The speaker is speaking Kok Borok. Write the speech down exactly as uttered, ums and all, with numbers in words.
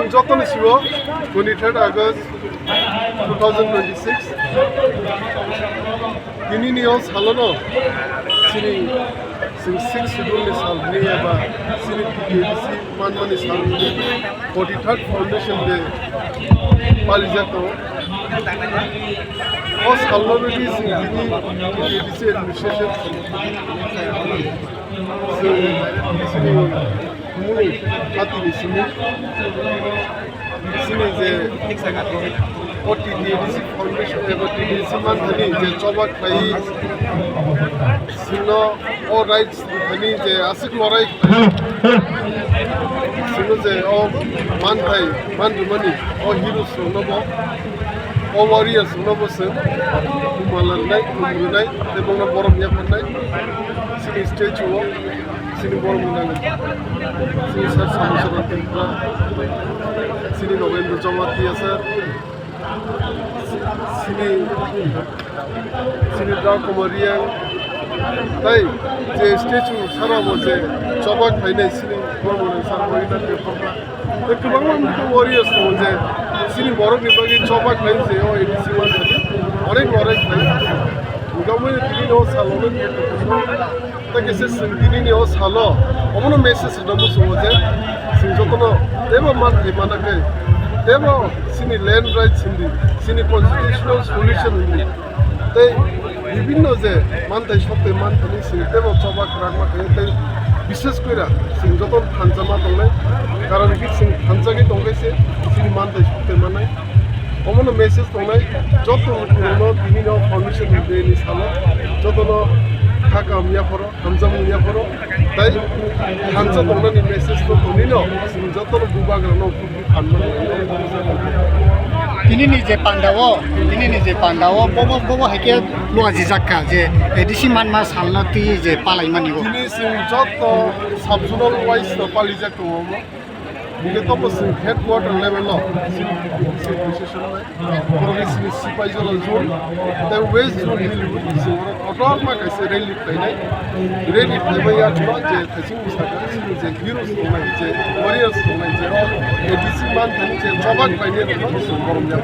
Jotono sibo twenty-third August two thousand twenty-six. Tinini o salono chini chwng Sixth Schedule ni sal hwnwi eba chini T T A D C manmani sal hwnwi forty-third Foundation Day palijak tongo. O salno rwgwi chwng tini T T A D C administration chwng chini Kumui Patini simi chini je o T T A D C Foundation eba T T A D C manthani je choba khlai sino o rights thani je aswk lorai sino je o manthai manrwmani o heroes rokno bo o warriors rokno bo chwng kumalanai kumrwnai tei bono borom yapharnai chini statue o. Chini borok ni nang, chini sir Samusaran Tripura, chini Nogendra Jamatia sir, chini, chini Dao Kumar Reang, tai je statue sara bo je choba khlainai chini borok ni sir Nogendra Tripura. Tei kwbangma warriors tongo je chini borok ni bagwi choba khlai je o A D C manthani onek lorai khlai. Hwnkhe omo tini o salo no Tei kaisa chwng tinini o salo omono message rwna muchungo je chwng jotono teibo manthai mana khe teibo chini land rights hindi, chini constitutional solution hindi tei bibinno je manthai sotwi manthani chwng teibo choba kwrak ma khe tei bishes koira chwng jotono thansa ma tongnai, karon ki chwng thansagwi tongkhe se chini manthai sotwi mannai. Omono message tongnai joto rokno tini no foundation day ni salo jotono kha kaham yapharo. Hamjakmung yapharo, tai thansa tongnani message no tonino, chwng jotono bubagrano kubui phanmani. Tinini je pandao, tinini je pandao, bobo, bobo hai khe lua jijak kha je A D C manma salna twi je palaimani bo. Tini chwng joto sub-zonal wise no palijak tongo omo. Hingke tobo chwng headquarter level o chini position nai. Borok ni chini sipai jora zone. Tei west zone ni chwng oro kotorma kaisa rally khlainai. Rally khlaibai ya chwng je thaising bwsaka chini je heroes tongnai je warriors tongnai je o A D C manthani je choba khlainai rokno chwng borom ya.